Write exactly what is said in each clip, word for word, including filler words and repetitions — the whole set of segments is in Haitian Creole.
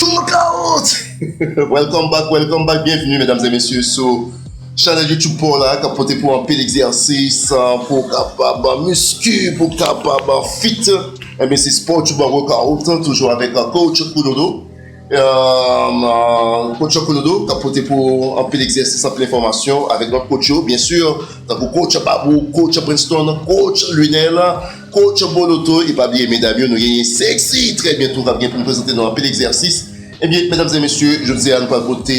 Knockout! Welcome back, welcome back. Byenveni, medam e mesye, sou chanèl YouTube pa w la, k ap pote pou anpil egzèsis, pou w kapab miski, pou w kapab fit. Ebyen, se Sport Cuban Workout, toujou avèk, uh, Coach Kudodo. Uh, uh, Coach Kudodo, k ap pote pou anpil egzèsis, anpil enfòmasyon avèk lòt coach yo, byen si, tankou Coach Babou, Coach Princeton, Coach Lunel, Coach Boloto, e pa bliye, medam yo, nou genyen Sexy, trè byento, k ap gen pou nou prezante nou anpil egzèsis. Ebyen, medam e mesye, jodi a, nou pral pote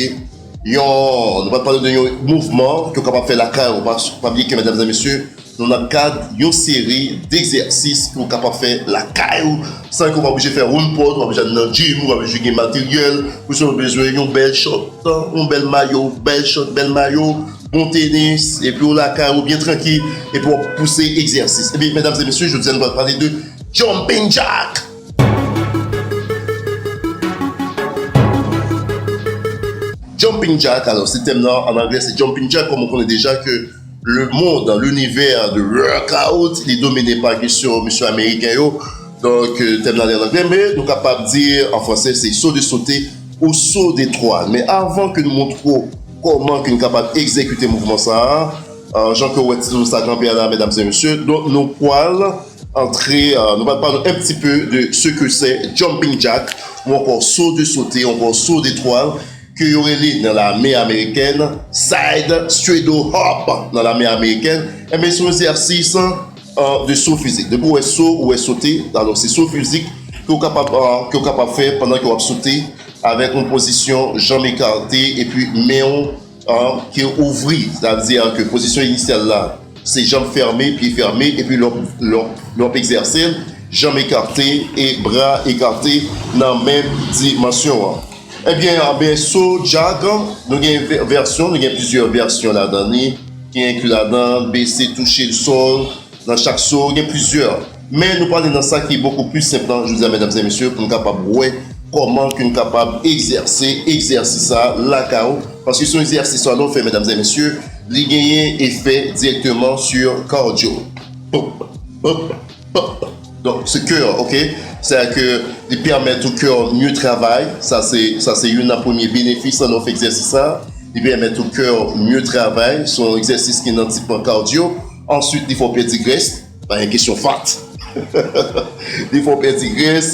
yon, nou pral pale de yon mouvman ke w kapab fè lakay ou. Pa, pa bliye ke, medam e mesye, nou nan kad yon seri degzèsis ke w kapab fè lakay ou, san ke w pa oblije fè round pot, ou pa oblije al nan gym, ou pa oblije gen materyèl, ou sèlman bezwen yon bèl short, yon bèl mayo, bèl short, bèl mayo, bon tenis, epi w lakay ou byen trankil, epi w ap pouse egzèsis. Ebyen, medam e mesye, jodi a nou pral pale de jumping jack. Jumping jack, alò, se tèm nan, an anglè, se jumping jack, kòm ou konnen deja ke le monde, l'univers de workout, li domine pa kesyon mesye ameriken yo. Donk, euh, tèm nan li an anglè, men nou kapab di an fransè, se saut de sauter ou saut d'étoile. Men avan ke nou montre w kòman ke nou kapab egzekite mouvman sa a, euh, jan ke w wè ti zouzoun sa kanpe a la, medam e mesye, donk nou pral antre, euh, nou pral pale un petit peu de ce que c'est jumping jack, ou ankò saut de sauter, ou ankò saut d'étoile, ke yo rele nan lame amerikèn side straddle hop nan lame amerikèn. Ebyen, se yon egzèsis, euh, de saut fizik. Depi w wè saut, ou wè sote, alò se saut fizik ke w kapab, euh, ke w kapab fè pandan ke w ap sote avèk yon pozisyon janm ekate epi men w, euh, ki ouvri. Sa vle di ke pozisyon inisyal la, se janm fèmen, pye fèmen, epi lè w, lè w, lè w ap egzèse l, janm ekate e bra ekate nan menm dimansyon an. Ebyen, ebyen, saut jack, nou gen vè-, vèsyon, nou gen plizyè vèsyon ladan li, ki enkli ladan bese, touche sòl, nan chak saut, gen plizyè. Men nou prale nan sa ki bokou pli senp lan, jodi a, medam e mesye, pou nou kapab wè kòman ke nou kapab egzèse egzèsis sa lakay ou. Paske se yon egzèsis sa lè w fè, medam e mesye, li genyen efè dirèkteman sou cardio. Pop, pop, pop. Donk, se kè, ok? Sètadi ke li pèmèt ou kè w mye travay. Sa se, sa se youn nan premye benefis lè w fè egzèsis sa. Li pèmèt ou kè w mye travay. Se yon egzèsis ki nan tip cardio. Answit, li fè w pèdi grès. Pa gen kesyon fat. Li fè w pèdi grès,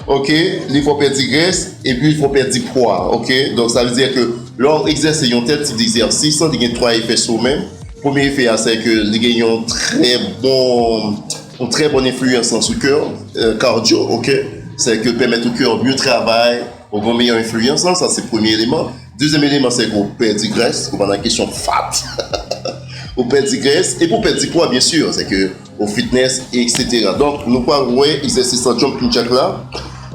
ok? Li fè w pèdi grès, epi li fè w pèdi pwa, ok? Donk, sa vle di ke lè w egzèse yon tèl tip degzèsis, li gen twa efè sou ou menm. Premye efè a, se ke li gen yon trè bon, yon trè bon enfliyans sou kè, euh, cardio, ok? Se ke l pèmèt ou kè w mye travay, ou gen yon meyè enfliyans, sa se premye eleman. Dezyèm eleman, se ke w pèdi grès, ou pa nan kesyon fat. Ou pèdi grès, epi w pèdi pwa, byen si, se ke ou fitness, et cetera. Donk, nou pral wè egzèsis lan jumping jack la.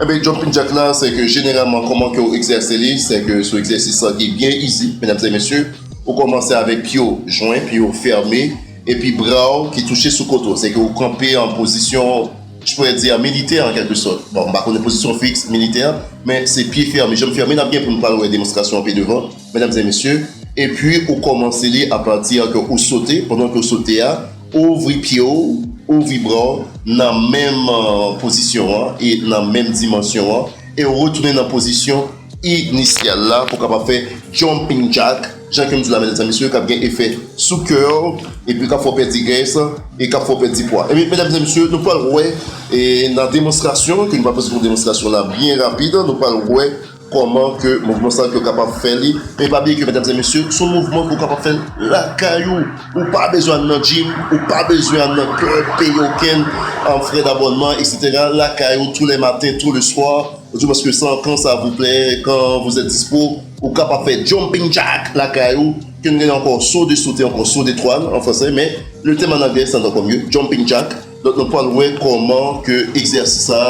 Ebyen, jumping jack la, se ke jeneralman, kòman ke w egzèse li, se ke se yon egzèsis lan ki byen easy, medam e mesye. Ou kòmanse avèk pye w jwenn, pye w fèmen, epi bra w ki touche sou kote w. Se ke ou kanpe an pozisyon, je pourrais dire, militè, an kèlke sòt. Bon, m pa konnen pozisyon fiks militè, men se pye fèmen, janm fèmen, n ap gen pou nou pral wè demonstrasyon an pi devan, medam e mesye. Epi, ou kòmanse li apati ke ou sote, pandan ke ou sote a, ou ouvri pye w, ou ouvri bra w nan menm, euh, pozisyon an e nan menm dimansyon an, e ou retounen nan pozisyon inisyal la pou w kapab fè jumping jack, jan ke m di la, medam e mesye, k ap gen efè sou kè w, epi k ap fè w pèdi grès, e k ap fè w pèdi pwa. Ebyen, medam e mesye, nou pral wè, e nan demonstrasyon, ke nou pral prezante yon demonstrasyon la byen rapid, nou pral wè kòman ke mouvman sa ke w kapab fè li. Men pa bliye ke, medam e mesye, se yon mouvman ke w kapab fè lakay ou. Ou pa bezwen al nan gym, ou pa bezwen al nan club, peye okenn, um, frais d'abonnement, et cetera. Lakay ou, tous les matins, tous les soirs, ou du moins que sans, quand ça vous plaît, quand vous êtes dispo, ou kapab fè jumping jack lakay ou, ke nou rele ankò saut de sauter, ankò saut d'étoile an fransè, men le tèm an anglè, se ankò mye, jumping jack. Donk, nou pral wè kòman ke egzèsis sa,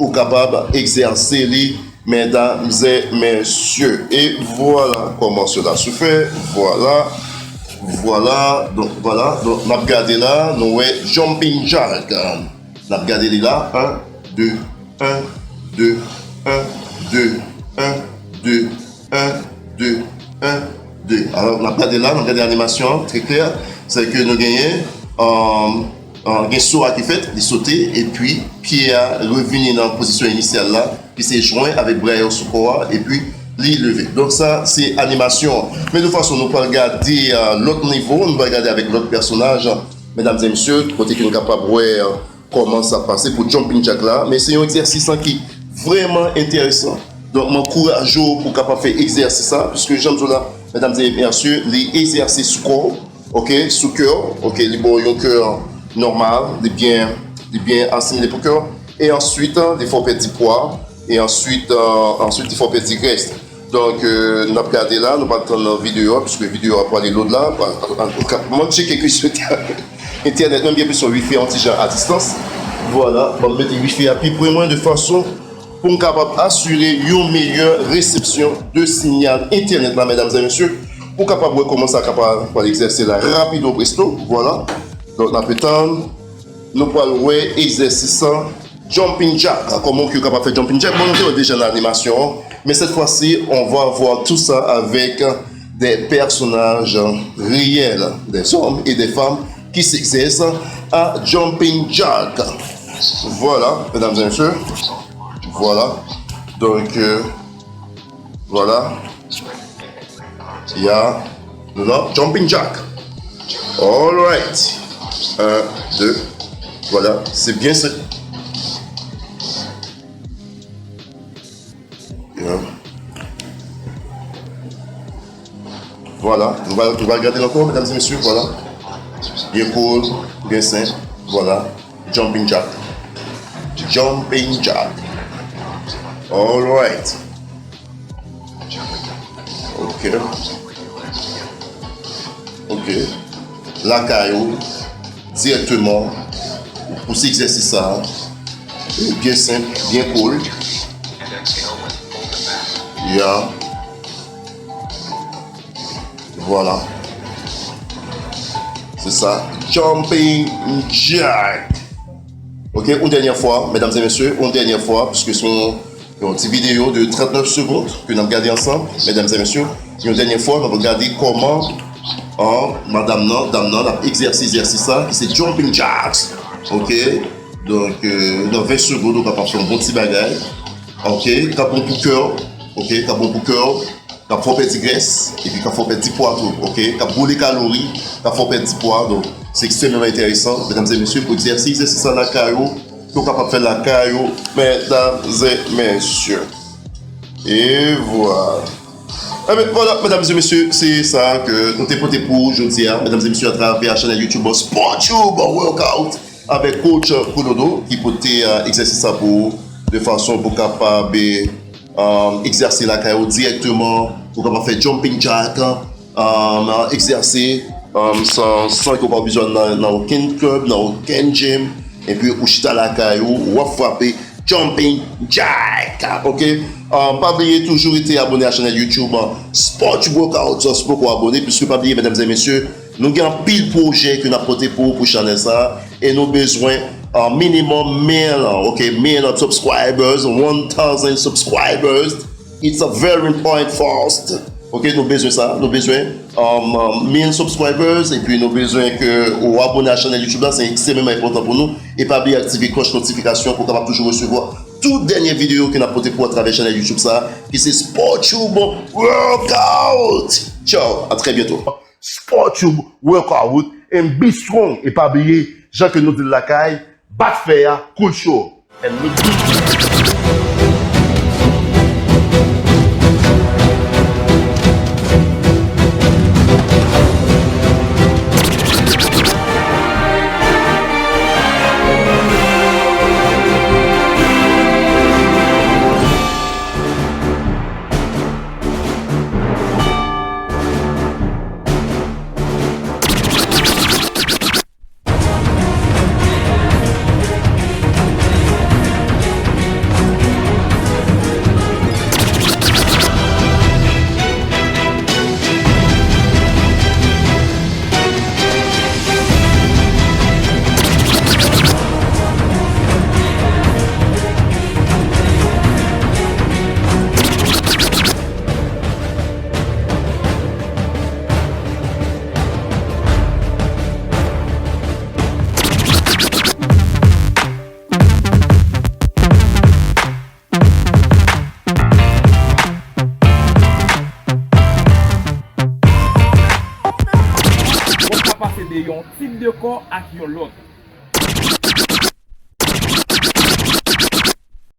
ou kapab egzèse li, medam e mesye. E vwala kòman cela se fait. Vwala. Vwala. Donk, vwala. Donk, n ap gade la, nou wè jumping jack. N ap gade li la. Un, deux, un, deux, un, deux, un, deux, un, deux, un, deux. Alò, n ap gade la, n ap gade animasyon an, trè klè. Se ke nou genyen, euh, euh, gen so a ki fèt, li sote, epi pye a revini nan pozisyon inisyal la. ki se jwenn avèk bra yo sou kò a, epi li leve. Donk sa, se animasyon an. Men de fason, nou pral gade, euh, lòt nivo, nou pral gade avèk lòt pèsonaj, medam e mesye, kote ke nou kapab wè, euh, kòman sa pase pou jumping jack la. Men se yon egzèsis an ki vrèman enteresan. Donk, m ankouraje w pou w kapab fè egzèsis sa, piske jan m di w la, medam e mesye, li egzèse sou kò w, ok, sou kè w, ok, li ba w yon kè nòmal, li byen, li byen asimile pou kè w. E answit, li fè w pèdi pwa, e answit, euh, answit, li fè w pèdi grès. Donk, euh, n ap gade la, nou pral tann videyo a, piske videyo a pwale lòd la. Antouka, mwen tcheke kesyon entènèt, mwen gen kesyon wifi an ti jan a distans. Vwala, ban m mete wifi a pi pre mwen de fason pou m kapab asire yon meyè resepsyon de sinyal entènèt la, medam e mesye, pou kapab wè kòman sa kapab pral egzèse la rapido presto, vwala. Donk, n ap tann, nou pral wè egzèsis sa, jumping jack, kòman ke yo kapab fè jumping jack, bon, nou te wè deja nan animasyon an, men cette fois-ci, on va voir tout ça avec des personnages réels, des hommes et des femmes qui s'exercent à jumping jack. Voilà, mesdames et messieurs. Voilà. Donc, euh, voilà. Il y a, non, jumping jack. All right. Un, deux. Voilà, c'est bien ça. Yeah. Voilà, nou va, nou va gade l ankò, medam e mesye, voilà. Byen cool, byen senp, voilà. Jumping jack. Jumping jack. All right. Ok. Ok. Lakay ou, dirèkteman, pou se egzèsis sa. Byen senp, byen cool. Yeah. Vwala. Se sa. Jumping jack. Ok, yon dènyè fwa, medam e mesye, yon dènyè fwa, piske se yon, yon ti videyo de trannèf segonn ke n ap gade ansanm, medam e mesye. Yon dènyè fwa, n ap gade kòman, an, madam nan, dam nan, l ap egzèse egzèsis sa, ki se jumping jacks. Ok? Donk, euh, nan ven segonn, ou kapab fè yon bon ti bagay. Ok? K ap bon pou kè w. Ok? K ap bon pou kè w. K ap fè w pèdi grès, epi k ap fè w pèdi pwa tou, ok? K ap boule kalori, k ap fè w pèdi pwa, donk, se ekstrèmeman enteresan, medam e mesye, pou egzèse egzèsis sa lakay ou, ke w kapab fè lakay ou, medam e mesye. E vwala. Enben, vwala, medam e mesye, se sa ke nou te pote pou ou jodi a, medam e mesye, atravè chanèl YouTube Sport Tube Workout. Avèk coach Kododo ki pote, euh, egzèsis sa pou ou, de fason pou kapab, euh, egzèse lakay ou dirèkteman, pou kapab fè jumping jack, euh, egzèse, euh, san, san ke w pa bezwen nan, nan okenn club, nan okenn gym, epi ou chita lakay ou, w ap frape jumping jack, ok? Euh, pa bliye toujou rete abone a chanèl YouTube, euh, Sport Workout, si w poko abone, piske pa bliye, medam e mesye, nou gen anpil pwojè ke n ap pote pou ou pou chanèl sa, e nou bezwen, uh, minimum mil, ok, mil subscribers, one thousand subscribers. It's a very important for us. Ok, nou bezwen sa, nou bezwen, um, um, mil subscribers, epi nou bezwen ke ou abone a chanèl YouTube la, se ekstrèmeman enpòtan pou nou. E pa bliye aktive klòch notifikasyon pou w kapab toujou resevwa tout dènye videyo ke n ap pote pou ou atravè chanèl YouTube sa, ki se Sport Tube Workout. Ciao, à très bientôt. Sport Tube Workout and be strong. E pa bliye, jan ke nou di l lakay, bat fè a, cool show. And look good. Ou ka pase de yon tip de kò ak yon lòt.